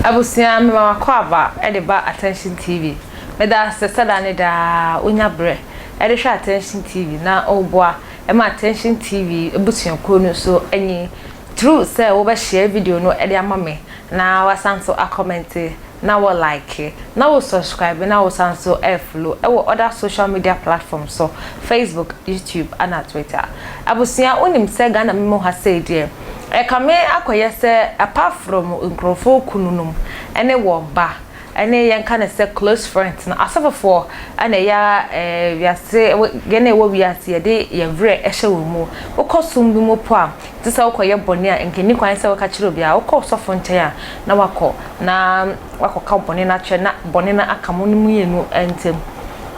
Abusua mema w'akwaaba de ba Attention TV. Meda ase sɛ da ne daa wonya berɛ de hwɛ Attention TV na woboa ma Attention TV abusuakuo no nso anyin through sɛ wobɛ share video no de ama me na wasan nso akɔmɛnte na wo like na wo subscribe na wo san nso follow wɔ other social media platforms so, Facebook, YouTube ana Twitter. Abusua wonim sɛ Ghana memu ha sei deɛ ɛkame akɔyɛ sɛ apart from nkurɔfoɔ kunu nom ne wɔn ba ne yɛnka no sɛ close friends no asɔfofoɔ na ɛyɛ wiase yɛn a ɛwɔ wiase yɛde yɛn werɛ hyɛ wɔn mu. Wokɔ som bi mu po a te sɛ wokɔyɛ bɔne a nka ɛnni kwan sɛ woka kyerɛ obiara. Wokɔ ɔsɔfo nkyɛn a na wakɔ na wakɔka bɔne no akyerɛ na bɔne no aka mo no mmienu ntam.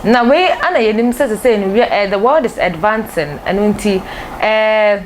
Na wei ana yɛnim sɛ sesei no wia the world is advancing ɛno nti eh,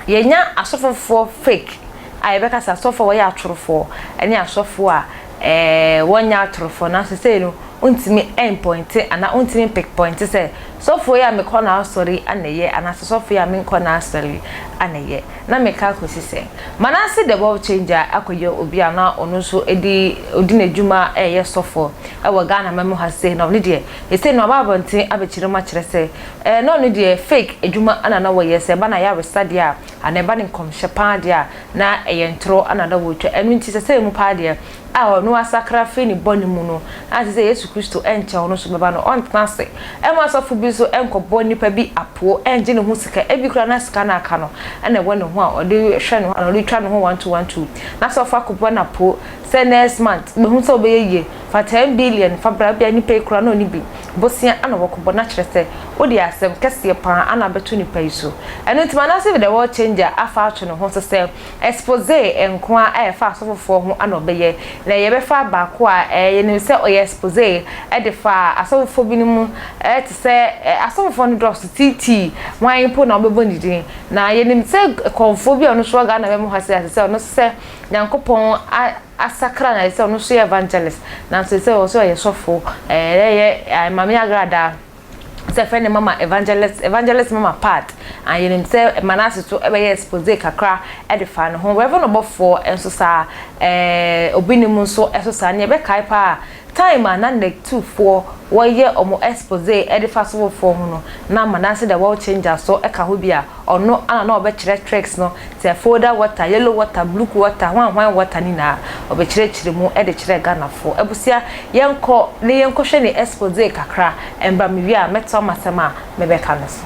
yɛnya asɔfofoɔ fake a yɛbɛka sɛ asɔfoɔ a wɔyɛ atorofoɔ ne asɔfoɔ a eh, wɔnyɛ atorofoɔ nanso sesei no wontumi mpɔinte anaa wontumi mpikpɔinte sɛ sɔfoɔ yi a mekɔ n'asɔre yi ana ɛyɛ anaasɛ sɔfoɔ yi a menkɔ n'asɔre yi ana ɛyɛ. Na meka akɔsi sɛ Manase the world changer akɔyɛ obi a na ɔno nso di ɔdi n'adwuma ɛyɛ sɔfoɔ ɛwɔ Ghana man mu ha sei na ɔno deɛ ɛsei no aba abɔnten abɛkyerɛ mu akyerɛ sɛ ɛɛ na ɔno deɛ fake adwuma ana na wɔyɛ sɛ ɛba no ayaresa deɛ a anaa ɛba no nkɔmhyɛ paa deɛ a na ɛyɛ ntorɔ ana na wɔtwa ɛno nti sɛsɛɛ mu paa deɛ a ɔno asakra firi ne bɔne mu no, a ɛsɛ sɛ Yesu Kristo nkyɛ ɔno nso bɛba no, ɔntena ase mma asɔfo bi nso nkɔbɔ nnipa bi apoo ngye ne ho sika, ebi koraa na sika no a aka no na ɛwɔ ne ho a ɔde hwɛ ne ho anaa ɔde twa ne ho one two one two, na asɔfo akɔbɔ no apoo sɛ next month mehu sɛ wobɛyɛ yie, fa ten billion fa bra, ebia nipa yi koraa na ɔnni bi, bosea na wɔkɔbɔ no akyerɛ sɛ wode asɛm kɛseɛ paa na abɛto nipa yi so. Ɛno nti Manasseh the world changer afa ato ne ho so sɛ Expose nko ara a ɛfa asɔfofoɔ ho na ɔbɛyɛ. Na yɛbɛfa baako a yɛnim sɛ ɔyɛ expose de fa asɔfofoɔ binom te sɛ asɔfofoɔ no dɔɔso TT hwan mpo na wobɛbɔ ne din. Na yɛnim sɛ kɔmfoɔ bi a ɔno nso wɔ Ghana bɛmu ha sɛ ase sɛ ɔno nso sɛ Nyankopɔn asakra na sɛ ɔno nso yɛ evangelist nanso sɛ ɔsɛ ɔyɛ sɔfo ɛyɛ Maame Agradaa. sɛ fɛ ne mama evangelist evangelist mama part and yɛnim sɛ Manase so ɛbɛyɛ expose kakra ɛde fa ne ho Reverend ɔbɔfoɔ nso saa ɛɛ obi nim nso ɛso saa ne yɛbɛkae paa time a na Nektufoɔ wɔyɛ ɔmo expose ɛde fa asɔfofoɔ ho no na Manase the world changer so ɛka ho bi a Ɔno ana na ɔbɛkyerɛ tricks no sɛ folder water, yellow water, blue water, hwan hwan water ne nyinaa ɔbɛkyerɛkyerɛ mu de kyerɛ Ghanafoɔ. Abusua yɛnkɔ na yɛnkɔhwɛ ne expose kakra mbra mewie a mɛtoa m'asɛm a mebɛka no so.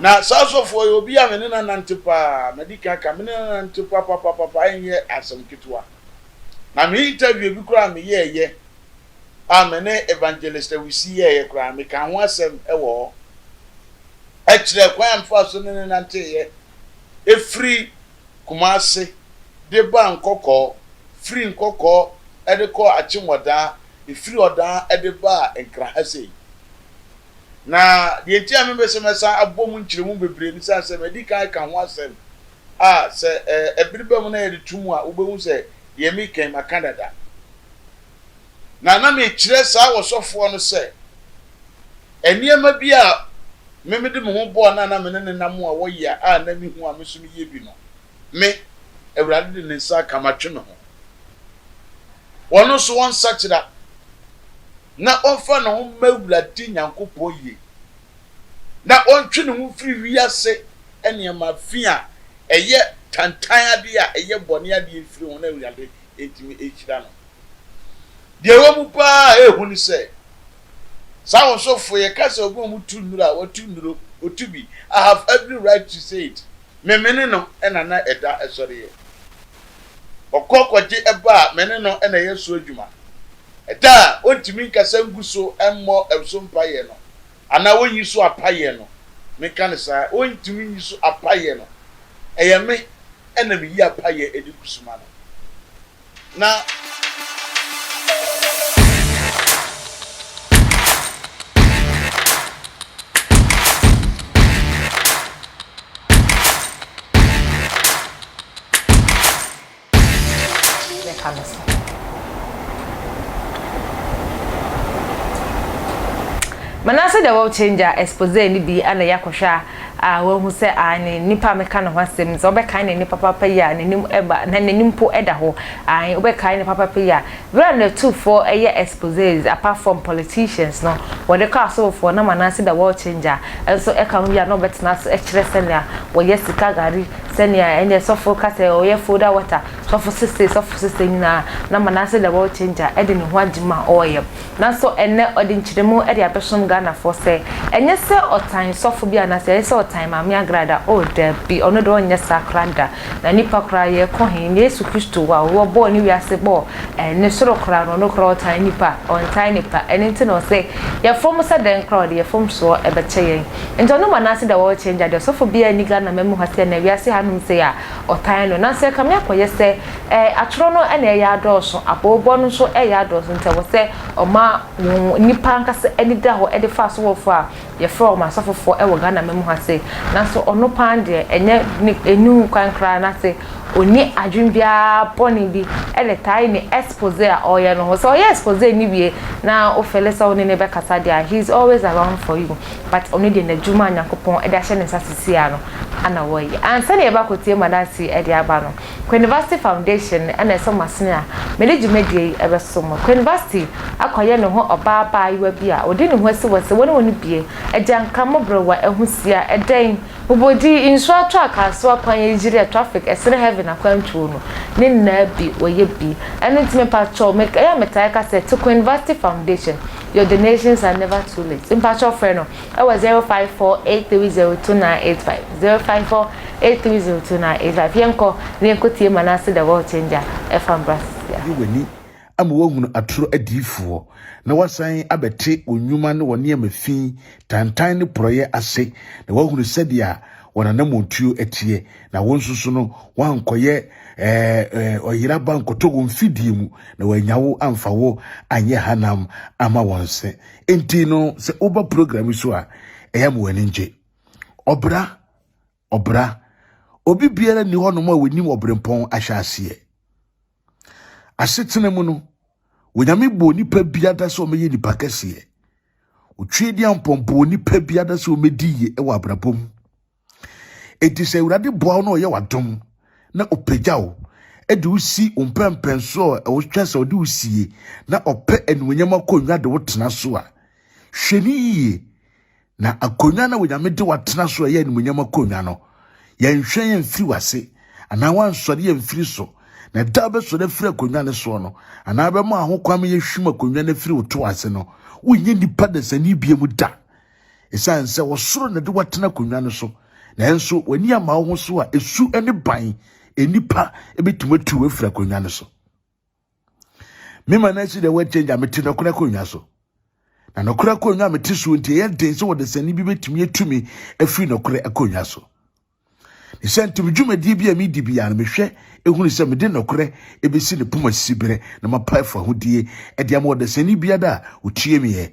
Na saa sɔfoɔ yi, obi a me ne no anante paa, madi kan aka, me ne no anante papapapapa, ɛnyɛ asɛm ketewa. Na me interview bi koraa a meyɛeɛ a me ne Evangelist Awusi yɛeɛ koraa, mekaa ho asɛm wɔ hɔ. Ɛkyerɛ kwan a mefaa so ne no nanteeɛ firi Kumase de baa Nkɔkɔɔ, firi Nkɔkɔɔ de kɔɔ Akyem Ɔdaa, firi Ɔdaa de baa Nkran ha sei. Na deɛ nti a mempɛ sɛ mɛsan abɔ mu nkyerɛmu bebree ne sane sɛ madi kan aka ho asɛm a sɛ ɛbere ba mu na yɛde to mu a wobɛhu sɛ deɛ mereka yi maka dada. Na na mekyerɛ saa ɔsɔfoɔ no sɛ Nneɛma bi a me mede me ho bɔɔ no a na me ne no nam a wɔyɛ a na mihu a me nso meyɛ bi no, me, Awurade de ne nsa aka matwe me ho. Ɔno nso ɔnsakyera na ɔmfa ne ho mma Awurade Nyankopɔn yie, na ɔntwe ne ho mfiri wiase nneɛma fi a ɛyɛ tantan adeɛ a ɛyɛ bɔne adeɛ mfiri ho na Awurade ntumi nhyira no. Deɛ ɛwɔ mu paa a ɛyɛ hu ne sɛ, saa ɔsɔfoɔ yi, yɛka sɛ obi a wɔtu nnuro a, watu nnuro, ɔtu bi. I have every right to say it. Me me ne no na na ɛda sɔreɛ. Ɔkɔ kɔgye ba a, me ne no na ɛyɛ so adwuma. Ɛda a ɔntumi nkasa ngu so mmɔ so mpaeɛ no, anaa ɔnyi so apaeɛ no, menka no saa, ɔntumi nyi so apaeɛ no, ɛyɛ me na meyi apaeɛ de gu so ma no. Na. Bɛka no so. Manase the world changer expose no bi na yɛakɔhwɛ a. A wahu sɛ aane, nipa a meka ne ho asɛm yi, sɛ wobɛkae n'ani papaapa yi a, n'anim ba, na n'anim mpo da hɔ. Aane, wobɛkae no papaapa yi a, berɛ a n'atufoɔ yɛ exposés, apart from politicians no, wɔde kɔ asɔfofoɔ na Manase the world changer nso ka ho bi a na ɔbɛtena ase kyerɛ sɛnea wɔyɛ sika gari, sɛnea ɛneɛ sɔfo ka sɛ ɔyɛ folder water, sɔfo sese, sɔfo sese nyinaa, na Manase the world changer de ne ho agye mu a ɔreyɛ. Nanso ɛnnɛ ɔde nkyerɛmu de abɛsom Ghanafoɔ sɛ ɛnyɛ sɛ ɔtan sɔfo bi anaasɛ ɛnyɛ sɛ ɔtan Maame Agrada, oh dabi, ɔno deɛ ɔnyɛ saa koraa da. Na nipa koraa yɛkɔ he? Yesu Kristo a wɔbɔɔ ne wiase bɔɔ ne soro koraa no, ɔno koraa ɔtan nipa? Ɔntan nipa. Ɛno nti na ɔse yɛfom sɛ dɛn koraa ɔde yɛn mfomsoɔ bɛkyɛ yɛn. Nti ɔno Manase the world changer deɛ ɔsɔfo biara nni Ghana man mu ha sei anaa wiase hanom sei a ɔtan no. Nanso ɛkame akɔyɛ sɛ Ɛɛ, atorɔ no na ɛyɛ adɔɔso, aboobɔ no nso reyɛ adɔɔso, nti ɛwɔ sɛ ɔma wɔn nnipa ankasa ani da hɔ de fa asɔfofoɔ a yɛfrɛ wɔn asɔfofoɔ wɔ Ghana man mu ha sei. Nanso ɔno paa deɛ, ɛnyɛ ne, ɛnni ho kwan koraa na se ɔnni adwene biara bɔne bi de tae ne expose a ɔreyɛ no ho. Sɛ ɔyɛ expose no wie na wo fele sɛ wo ne no bɛkasa deɛ a, he is always around for you. But ɔno deɛ n'adwuma a Nyankopɔn de ahyɛ ne nsa seesei ara no ana ɔreyɛ. Ansa na yɛbɛakɔtie Manase de aba no, Queenivasty Foundation na ɛsɔ m'asene a mede dwumadie yi bɛso mo. Queenivasty akɔyɛ ne ho ɔbaa abaayewa bi a ɔdi ne ho asi wɔ sɛ wɔne wɔn bie, agyanka, mmɔborɔwa, ahusia, ɛdɛn, mobɔdi, nsuo atɔ akaasoa kwan ayiri a traffic ɛsene heaven akwantuo no, ne nyinaa bi wɔyɛ bi. Ɛno nti mepakyɛw, me ɛyɛ a metaa ka sɛ to Queenivasty Foundation, your donations are never too late. Mpakyɛw frɛ no ɛwɔ 054 830 2985, 054 8302 985 Yɛnkɔ na yɛnkɔtie Manase the World Changer ɛfa mbra sisi a. Yi w'ani ama woahunu atoro adiyifoɔ, na woasan abɛte wɔn nnwuma ne wɔn nneɛma fi, tantan ne porɔeɛ ase, na woahunu sɛdeɛ wɔn anammɔntuo teɛ, na wo nso so no, woankɔyɛ ɔyera ba nkɔtɔ wɔn fidie mu, na wɔannya wo amfa wo anyɛ hanam ama wɔn se. Enti no, sɛ woba program yi so a, ɛyɛ ma w'ani ngye. Ɔbra, ɔbra. Obi biara nni hɔnom a wɔnim ɔbrempɔn ahyɛ aseɛ. Asetena mu no, Onyame bɔɔ nipa biada sɛ ɔmɛyɛ nipa kɛseɛ. Otwe di ampɔn bɔɔ nipa biada sɛ ɔmɛdi yie wɔ abrabɔ mu. Enti sɛ Awurade boa wo na ɔyɛ w'adom na ɔpagya wo de wo si wo mpɛmpɛnsoɔ a ɛwɔ sɛ ɔde wo sie na ɔpɛ animuonyam akonnwa de wo tena so a, hwɛ ne yie. Na akonnwa no a Onyame de wo atena so a ɛyɛ animuonyam akonnwa no, yɛnhwɛ yɛn mfiri w'ase, anaa wansɔre yɛn mfiri so. Na da a wobɛsɔre afiri akonnwa no soɔ no, anaa bɛma ho kwan ma yɛahwim akonnwa no afiri wo to ase no, wonyɛ nipa dasani bia mu da. Ɛsiane sɛ ɔsoro na de woatena akonnwa no so, nanso w'ani ama wo ho so a, esu ne ban nnipa bɛtumi atu wo afiri akonnwa no so. Me ma no asi dɛ wɔakyɛ gya mete nɔkorɛ akonnwa so. Na nɔkorɛ akonnwa a mete soɔ nti ɛyɛ den sɛ ɔdasani bi bɛtumi atu me afiri nɔkorɛ akonnwa so. Ne sɛ nti me dwumadie bi a medi biara no mehwɛ ehunu sɛ mede nɔkorɛ ebɛsi ne poma siberɛ na mapae fahodie ɛde ama ɔdasani biara a ɔtie meɛ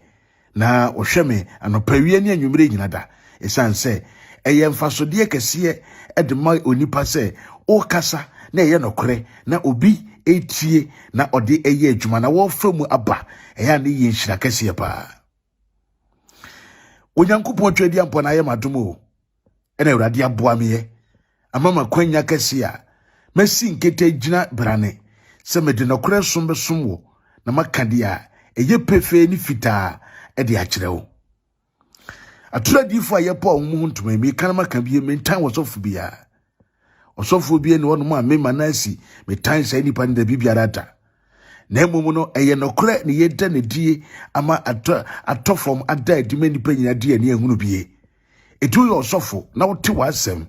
Na wɔhwɛ me anɔpa, awia ne anwummere nyina da. Ɛsiane sɛ ɛyɛ mfasodeɛ kɛseɛ de ma onipa sɛ ɔrekasa na ɛyɛ nɔkorɛ na obi retie na ɔde ɛyɛ adwuma na wɔrefa mu aba, ɛyɛ a ne yɛ nhyira kɛseɛ paa. Onyankopɔn Tweaduampɔn ayɛ m'adom o. Ɛna Awurade aboa meɛ ama m'akwanya kɛse a masi nkete agyina brane sɛ mede nɔkorɛ som bɛsom wo na maka deɛ a ɛyɛ pefee ne fitaa de akyerɛ wo. Atoro adiyifoɔ a yɛpɔ a wɔn ho ntoma yi, meka na maka bie, mentan ɔsɔfo biara. Ɔsɔfoɔ bi ne hɔnom a me Manase metan saa nipa no da biara da. Na mmom no, ɛyɛ nɔkorɛ na yɛda no adie ama atɔ, atɔ fam ada adi ma nnipa nyinaa de ani ahunu bie. Enti woyɛ ɔsɔfo na wote w'asɛm.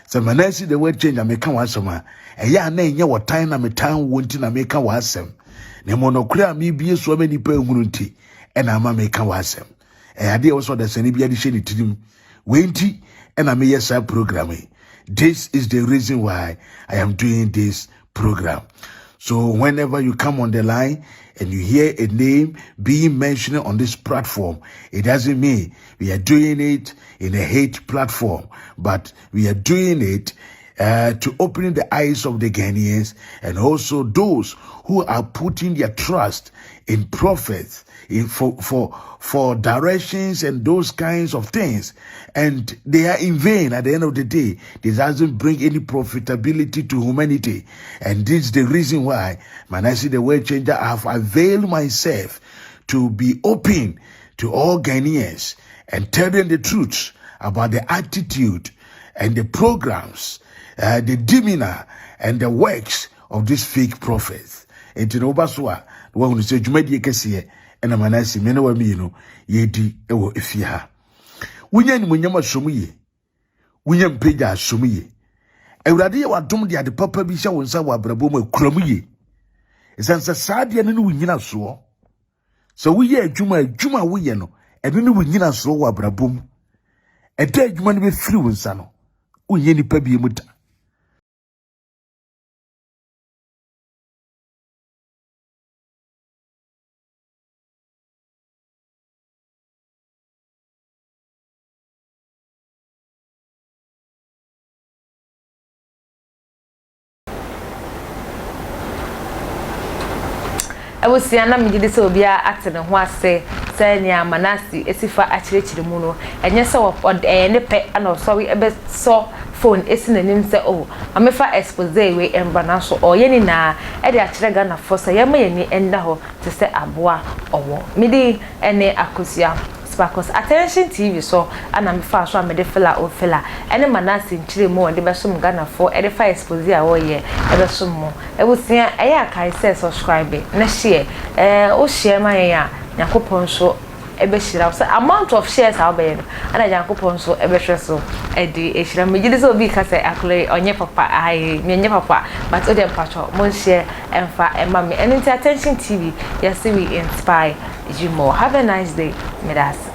Sɛ Manase de woakyɛ nya meka w'asɛm a, ɛyɛ a na ɛnyɛ wɔtan na metan wo nti na meka w'asɛm. Na mmom nɔkorɛ a mebie so ama nnipa ahunu nti ɛna ama meka w'asɛm. Ɛyɛ adeɛ a ɛwɔ sɛ ɔdasani biara de hyɛ ne tirim. Wei nti ɛna meyɛ saa program yi. This is the reason why I am doing this program. So whenever you come on the line and you hear a name being mentioned on this platform, it doesn't mean we are doing it in a hate platform, but we are doing it. to opening the eyes of the Ghanaians and also those who are putting their trust in prophets in for for for directions and those kinds of things and they are in vain at the end of the day this doesn't bring any profitability to humanity and this is the reason why Manasseh the world changer I have availed myself to be open to all Ghanaians and tell them the truth about the attitude and the programs, the demeanor and the works of these fake prophets. Nti na woba so a, na wahunu sɛ dwumadie kɛseɛ ɛna Manase me ne wa mmienu yɛdi wɔ efie ha. Wonya animuonyam asom yie. Wonya mpagya asom yie. Awurade yɛ wadom de ade papa bi hyɛ wo nsa wɔ abrabɔ mu akura mu yie. Ɛsiane sɛ saa adeɛ no ne wo nyinasoɔ. Sɛ woyɛ adwuma a, adwuma a woyɛ no, ɛno ne wo nyinasoɔ wɔ abrabɔ mu. Ɛda adwuma no bɛfiri wo nsa no, wonyɛ nipa bie mu da. Abusua, na megye di sɛ obiara ate ne ho ase sɛ nea Manase asi fa akyerɛkyerɛ mu no, ɛnyɛ sɛ ɛyɛ ne pɛ na ɔsɔre bɛsɔ phone asi n'anim sɛ oh, ma mefa expose wei mbra, nanso ɔreyɛ ne nyinaa de akyerɛ Ghanafoɔ sɛ yɛmma yɛn ani nna hɔ te sɛ aboa ɔwɔ. Me din ne Akosua Sparkles. Attention TV so na mefaa so a mede Fela O Fela ne Manasseh nkyerɛmu a ɔde bɛsom Ghanafoɔ de fa expose a ɔreyɛ bɛsom mo. Abusua ɛyɛ a kae sɛ subscribe na share. Ɛɛ wo share ma yɛn a Nyankopɔn nso bɛhyira wo. Sɛ amount of shares a wobɛyɛ no ɛna Nyankopɔn nso bɛhwɛ so de ahyira. Megye di sɛ obi reka sɛ akwadaa yi ɔnyɛ papa, ae menyɛ papa but wodeɛ mpakyɛw mo nshare mfa mma me. Ɛno nti Attention TV yɛse we inspire you more. Have a nice day. Meda ase.